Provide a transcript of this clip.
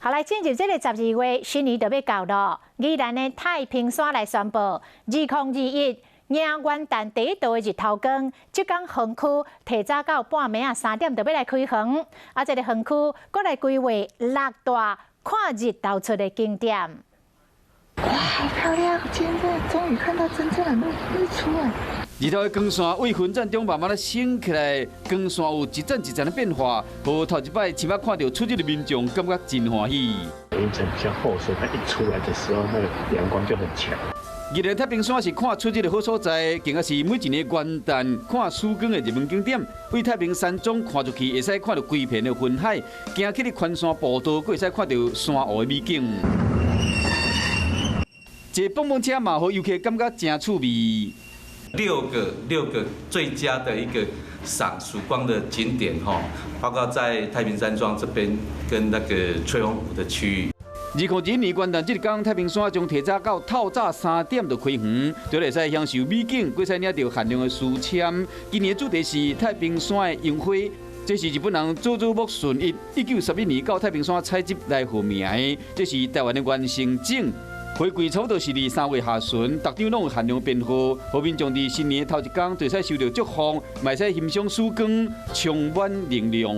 好，來進入這个12月，新年就欲到囉。宜蘭的太平山來宣布，2021迎元旦第一道的日頭光，這工園區提早到半暝仔3點就欲來開園。啊，這个園區閣來規劃六大看日頭出的景點。哇，好漂亮！今天真的終於看到真正的日出啊！日頭的光線對雲層中慢慢仔升起來，光線有一層一層的變化。予頭一擺親目看著出日的民眾感覺真歡喜。雲層比較厚，所以它一出來的時候，那個陽光就很強。宜蘭太平山是看出日的好所在，更加是每一年元旦看曙光的熱門景點。對太平山莊看出去，會使看著規片的雲海；行去咧環山步道，閣會使看著山湖的美景。坐蹦蹦車嘛，予遊客感覺誠趣味。六個最佳的一個賞曙光的景點，哈，包括在太平山莊這邊跟那個翠峰湖的區域。2021年元旦這一工，太平山將提早到透早3點就開園，除了會使享受美景，閣會使領著限量的書籤。今年的主題是太平山的櫻花，這是日本人佐佐木順一1911年到太平山採集來號名的，這是台灣的原生種。花季差不多是佇3月下旬，逐張攏有限量編號，予民眾佇新年頭一工就會使收著祝福，嘛會使欣賞曙光，充滿能量。